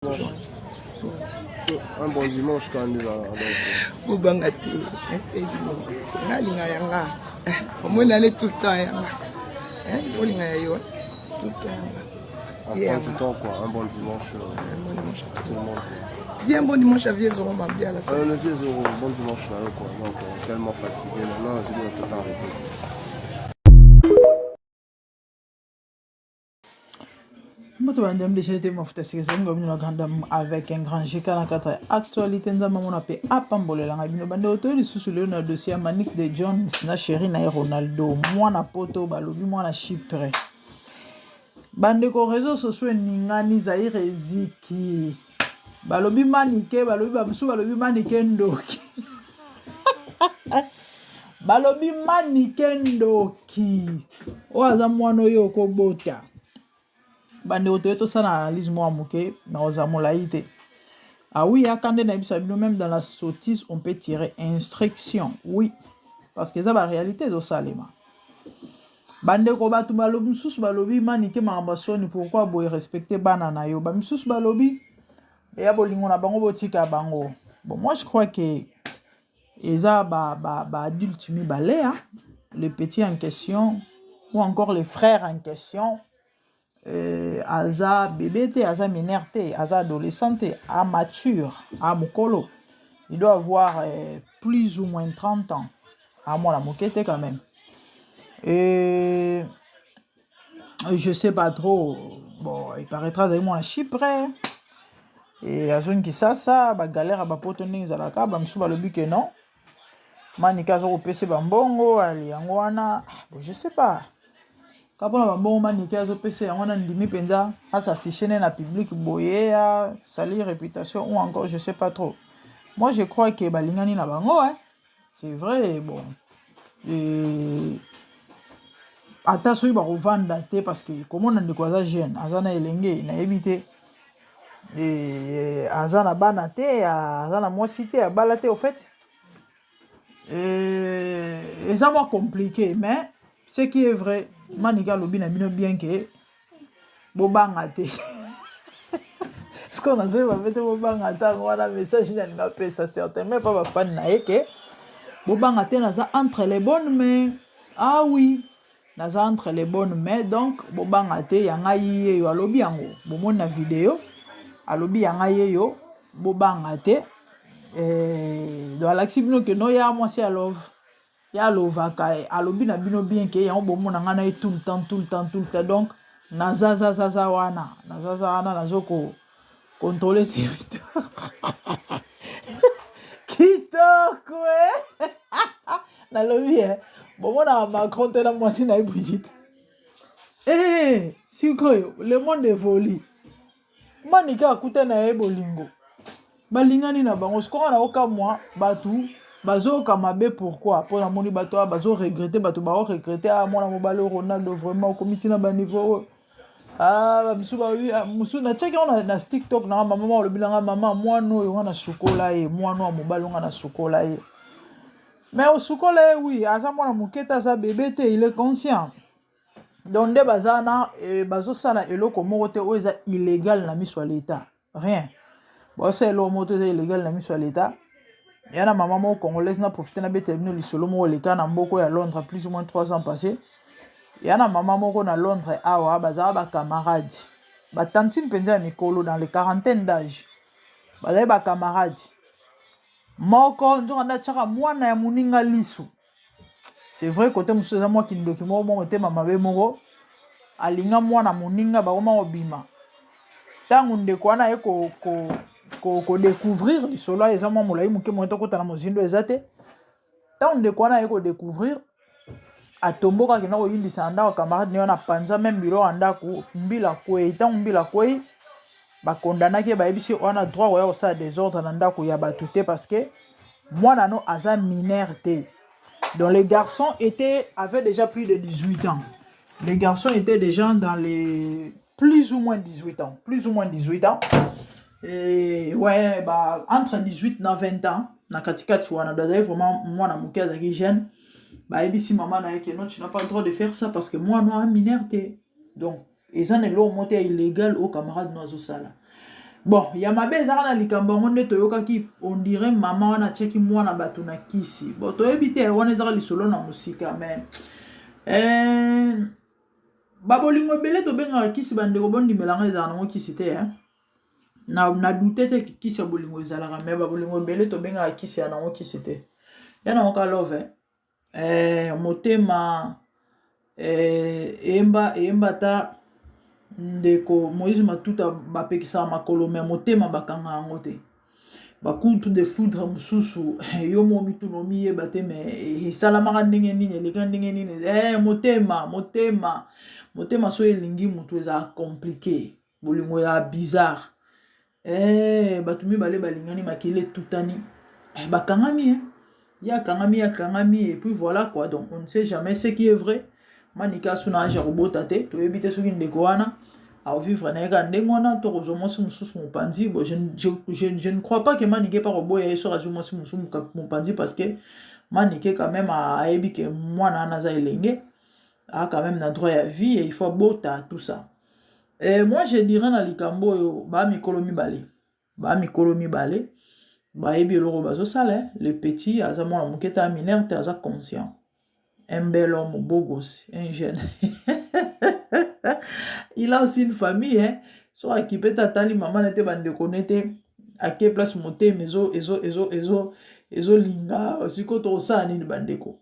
Un bon dimanche quand même. Bobanga te, merci bino. Nga linga yanga. Omoni ale tout le temps yanga. Hein, il faut linga ya yo. Tout le temps yanga. On prend du temps quoi, un bon dimanche, un bon dimanche à tout le monde. Quoi. Bien bon dimanche à Vieux Zoro Mabia là. Le Vieux Zoro, bon dimanche là quoi. Donc tellement fatigué maintenant, c'est bien tout arrêté. Moto ba ndambi deja te mafuta sika ezali ngo bino na grande dame avec un grand GK na kati ya actualité nzambe amona mpe apambolelanga bino bandeko toye lisusu lelo na dossier ya Manick de Jones na chéri na ye Ronaldo mwana poto balobi mwana Chypre bandeko réseau sociaux eningani Zaire eziki balobi Manike balobi bamosusu balobi Manike ndoki balobi Manike ndoki oyo aza mwana oyo okobota bandeko toye tosala analyse mwa moke nakozala molai te ah oui yaka nde nayebisa bino même dans la sottise on peut tirer instruction oui parce que eza baréalité ezosalema bandeko bato balobi mosusu balobi manike makambo ya soni pourquoi boye respecte bana na yo bamisusu balobi eya bolingo na bango botika bango bon moi je crois que eza ba, ba, ba adulte mibale hein? Le petit en question ou encore le frère en question aza bébé te, aza mineur te, aza adolescent te, amature, a mokolo, il doit avoir plus ou moins 30 ans, a mwana moke te quand même. Et je sais pas trop, bon, il paraîtra azali mwana Chypre e azongi Kisasa, bagalère ya bapoto ndenge ezalaka. Bamisusu balobi ke non, Manike aza kopesa bambongo ali yango wana. Bon, je sais pas ka mpona bambongo Manike azopesa yango wana, ndimi mpenza as'affiche ne na public boye, asali réputation ou encore je sais pas trop. Moi je crois ke balingani na bango, hein? C'est vrai, bon, et ata soki bakovanda te, parce que komona ndeko aza jeune, aza na elenge, nayebi te, aza na bana te, aza na mwasi te, abala te. Au fait eza mwa compliqué, mais ce qui est vrai, Manike alobi na bino bien ke bobanga te. Sikoyo nazoyeba mpe te bobanga ntango wana message nini alinga apesa, certainement epa bafani na ye ke bobanga te, naza entre les bonnes mains. Ah oui, naza entre les bonnes mains, donc bobanga te, ya ngai ye yo. Alobi yango, bomoni na video, alobi ya ngai ye yo, bobanga te. Donc alakisi bino ke no ya mwasi ya love ye alovaka. Alobi na bino bien ke yango bomona ngai na ye tout le temps, tout le temps, tout le temps. Donc nazazazaza wana, nazaza wana, nazo ko contrôler territoire kitoko. Nalobi e bomonaka Macron te na mwasi na ye Brigitte. Sikoyo le monde évolue. Manike akuta na ye bolingo, balingani na bango. Sikoyo naokamwa bato bazoyoka mabe. Pourquoi? Mpo namoni bato awa bazoregretter, bato baoregretter: "Ah, mwana mobali Ronaldo, vraiment okomi ntina baniveau oyo." Ah, bamisu balobi mosusu natiaki yango na TikTok nanga. Mama moko alobi nanga: "Mama, mwana oyo nga nasukola ye, mwana oyo mobali oyo nga nasukola ye." Mais osukola ye, oui, aza mwana moke te, aza bébé te, il est conscient. Donc nde baza na bazosala eloko moko te oyo eza illégal na miso ya l'État, rien. Bazosala eloko moko te eza illégal na miso ya l'État. Ya na mama moko congolaise, na profite nabetela bino lisolo moko eleka na mboka ya Londres plus ou moins 3 ans passé. Ya na mama moko na Londres awa, bazala bacamarade, batantine mpenza ya mikolo, dans les quarantaine d'âge. Bazali bacamarade moko, nzoka nde atiaka mwana ya moninga liso. C'est vrai, côté mosusu eza mwa kindoki moko moko, motema mabe moko. Alinga mwana moninga, bakoma kobima. Ntango ndeko wana aye kodécouvrir lisolo, eza mwa molai moke, moke tokota na mozindo eza te. Ntango ndeko wana aye kodécouvrir, atomboka, akenda koyindisa na ndako ya camarade ne wana, apanza même biloko ya ndako, mbila kwei. Ntango mbila kwei, bakondanaki ye, bayebisi wana droit koya kosala désordre na ndako ya bato te, parce que mwana no aza mineur te. Donc les garçons avait déjà plus de 18 ans. Les garçons étaient déjà dans les plus ou moins 18 ans, plus ou moins 18 ans, et ouais, bah, entre 18 na 20 ans na katikati wana. Bazali vraiment mwana moke, azalaki jeune. Bayebisi mama na ye ke non, tu n'as pas le droit de faire ça, parce que mwana aza mineur te. Donc eza na eloko moko te ya illégal oyo camarade no azosala. Bon, ya mabe ezaka na likambo yango nde toyokaki on dirait mama wana atiaki mwana bato na kisi. Bon, toyebi te wana ezaka lisolo na mosika mais eh, babolingo ebele tobengaka kisi bandeko bondimela ngai ezala nango kisi te eh? na, na doute te kisi ya bolingo ezalaka mais babolingo ebele tobengaka kisi ya nango kisi te ya nango ka love eh? Eh, motema eh, eyemba eyemba ata ndeko Moïse Matuta bapekisaka makolo me motema bakanga yango te bakutu de foudre mosusu yo mo mituna omiyeba te me esalamaka ndenge nini eleka ndenge nini eh, motema motema motema so elingi motu ezala komplike bolingo ya bizarre eh, bato mibale balingani makila etutani eh, bakangami eh. Ye akangami ye akangami et puis voilà quoi donc on ne sait jamais ce qui est vrai Manika asu na age ya kobota te toyebi te soki ndeko wana akovivre na ye kaka ndenge wana to kozwa mwasi mosusu mopanzi bon je, je, je, je ne crois pas que Manike pa koboya ye soki azwi mwasi mosusu mopanzi parce que Manike quand même ayebi ke mwana wana aza elenge a quand même na droit ya vie et il faut abota tout ça et moi je dirais na likambo oyo ba mikolo mibale ba mikolo mibale bayebi eloko bazosala le petit aza mwana moke te mineur te aza conscient un bel homme beau gosse un jeune il a aussi une famille hein so akipe te atali mama na te bandeko ne te ake place motema ezo ezo ezo ezo ezolinga sikoyo tokosala nini bandeko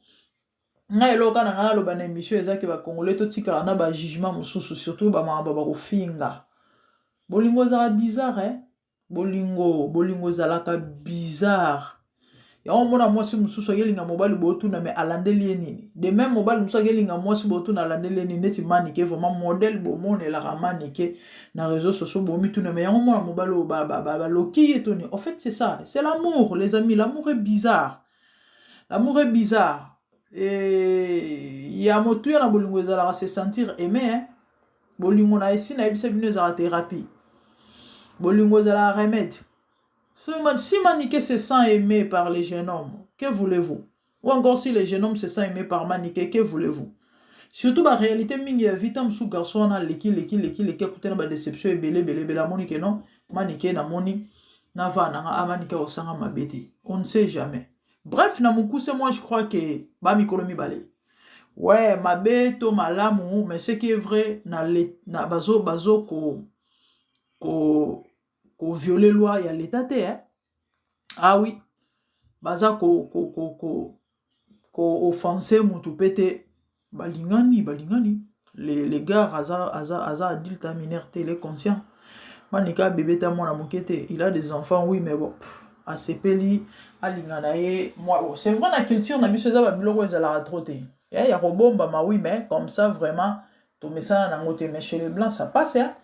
ngai eloko kaka na ngai naloba na émission eza ke bacongolais totikaka na bajugement mosusu surtout bamakambo bakofinga bolingo ezalaka bizarre eh? Bolingo bolingo ezalaka bizarre yango omona mwasi mosusu akelinga mobali botuna me alandeli ye nini de meme mobali mosusu akelinga mwasi botuna alandeli ye nini neti manike vraiment modèle bomonelaka manike na réseau sociaux bomituna me yango mwana mobali oyo baloki ye to nini en fait c'est ça c'est l'amour les amis l'amour est bizarre l'amour est bizarre et ya motuya na bolingo ezalaka se sentir aimé hein? Bolingo na esi nayebisa bino ezalaka therapie. Bolingo ezalaka remède. Si Manike se sent aimé par les jeunes hommes, que voulez-vous? Ou encore si les jeunes hommes se sent aimé par Manike, que voulez-vous? Surtout ba réalité mingi ya vie, ntango mosusu garçon wana aleki leki leki leki akutana ba déception ebele ebele ebele amoni ke non Manike namoni navanda nanga ah Manike akosanga mabe te. On ne sait jamais. Bref, na mokuse moi je crois que ba mikolo mibale. Ouais, mabe to malamu, mais ce qui est vrai, na, le, na bazo bazo ko ko ko violer loi ya l'état te hein. Ah oui. Baza ko ko ko ko ko offenser mutu pe te balingani balingani les, les gars aza aza aza adulte hein, mineur te il est conscient. Manika bébé ta mwana moke te, il a des enfants oui mais bon. Pff, asepeli alinga na ye mwa bon, c'est vrai na culture na biso eza ba biloko ezalaka trop te ya ya kobombama oui mais comme ça vraiment tomesana nango te mais chez les blancs ça passe hein?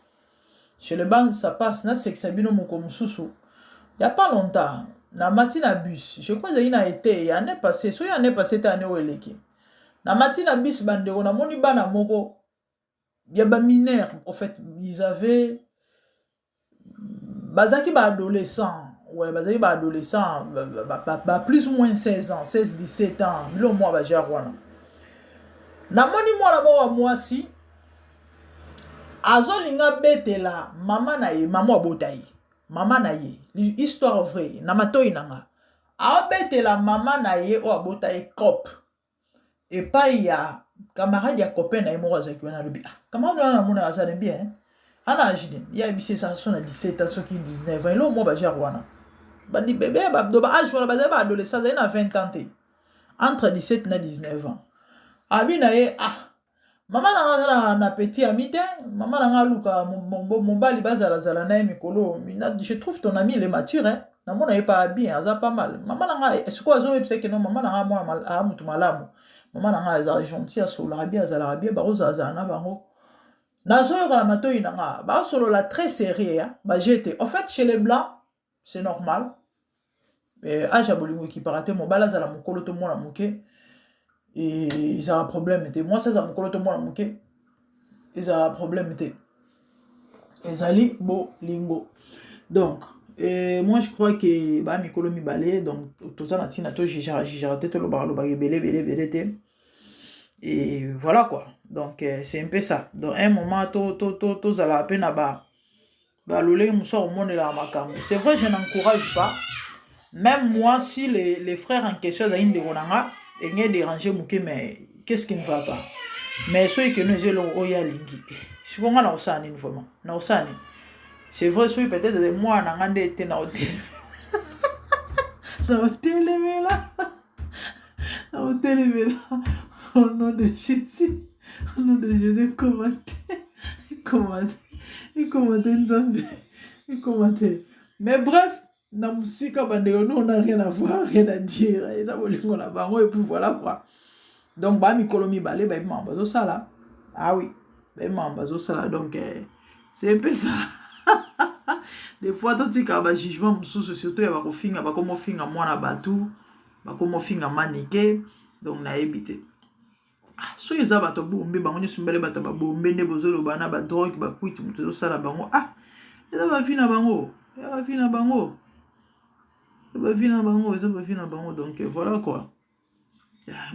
Chez les blancs ça passe nasekisa bino moko mosusu ya pas longtemps namati na bus je crois ezalaki na été ya année passée soki année passée te année oyo eleki namati na bus bandeko namoni bana moko ya ba mineurs en fait ils avaient bazalaki ba adolescent ouais bazalaki ba adolescent ba, ba, ba, ba plus ou moins 16 ans 16 17 ans bilo mwa ba genre wana namoni mwana moko ya mwasi azolinga betela mama na ye mama abota ye mama na ye histoire vraie na matoi na nga aobetela mama na ye oyo abota ye cope epai ya camarade ya copain na ye moko azalaki wana alobi ah camarade wana namonaka aza na bien ana age nini ye ayebisi eza so na 17 ans soki 19 ans eloko moko bajare wana bebe ba age wana bazali ba adolescent azali na 20 ans te entre 17 na 19 ans abi na ye ah mama na nga aza na, na petit ami te mama na nga aluka mobali bazalazala na ye mikolo je trouve ton ami il est mature hein? namona ye pas bien aza pas mal mama na nga sikoyo azoyebisa ke no mama na nga mwana aa motu malamu mama na nga aza gentil asololaka bien azalaka bien bakozalazala na bango nazoyoka na matoi na nga basolola très sérieux hein? bajete en fait chez les blancs c'est normal eh, age ya bolingo ekipaka te mobali azala mokolo to mwana moke ezala problème te mwasi azala mokolo to mwana moke ezala problème te ezali bolingo donc eh, moi je crois que ba mikolo mibale donc toza na ntina to jugera jugera te tolobaka lobaka ebele ebele ebele te et voilà quoi donc eh, c'est un peu ça donc un moment tozalaka to, to, tozalaka mpe na ba. Balolenge mosusu akomonelaka makambo. C'est vrai, je n'encourage pas. Même moi, si les frères en question azali ndeko na nga, elingi déranger moke, mais qu'est-ce qui ne va pas? Mais soki keno eza eloko oyo alingi, sikoyo nga nakosala nini vraiment? Nakosala nini? C'est vrai, soki peut-être mwana na nga nde ete naotelemela, naotelemela au nom de Jésus, au nom de Jésus. Commenter, commenter, commenter, Nzambe, commenter. Mais bref, na mosika, bandeko, nous on a rien à voir, rien à dire. Eza bolingo na bango et puis voilà quoi. Donc ba mikolo mibale, bayebi makambo bazosala. Ah oui, bayebi makambo bazosala. Donc c'est un peu ça. Des fois totikaka bajugement mosusu, surtout ya bakofinga, bakoma ofinga mwana bato, bakoma ofinga Manike. Donc nayebi te soki eza bato bombe, bango nyonso mibale bato babombe nde bozoloba na badrogue, bakwiti, moto ezosala bango. Ah, eza bavie na bango, eza bavie na bango, eza bavie na bango, eza bavie na bango. Donc voilà quoi.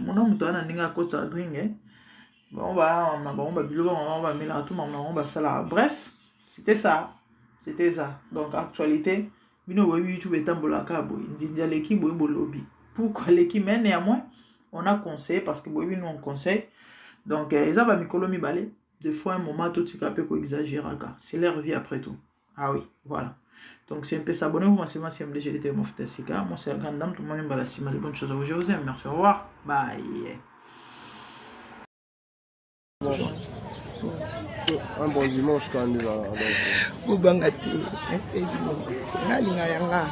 Mona moto wana ndenge akotisa drink, bango na bango babiloko bango bamelaka to makambo na bango basalaka. Bref, c'était ça, c'était ça. Donc actualité, bino boyebi, YouTube etambolaka boye. Nzinzi aleki boye, bolobi pourquoi aleki, mais néanmoins on a conseillé parce que boyebi, nous on conseille. Donc eza bamikolo mibale. Des fois un moment totika mpe koexagéraka, c'est leur vie après tout. Ah oui, voilà. Donc c'est un peu ça. Abonnez-vous massivement si MDG était mon Sika. Moi, c'est la grande dame, tout le monde aime la cima de bonnes choses à vous. Je vous aime, merci, au revoir, bye. Un bon dimanche quand même. Donc Bobanga te, merci bino. Nga alinga yanga,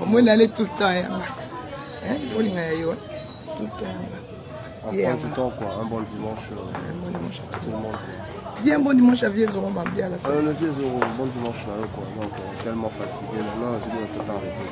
omoni ale tout le temps yanga. Il faut linga ya yo tout le temps yanga. On prend du temps quoi, un bon dimanche, un bon dimanche à tout le monde quoi. Dis un bon dimanche à Vieux Zoro Mambia là. Le Vieux Zoro, bon dimanche là quoi. Donc tellement fatigué maintenant, j'ai tout le temps arrêté.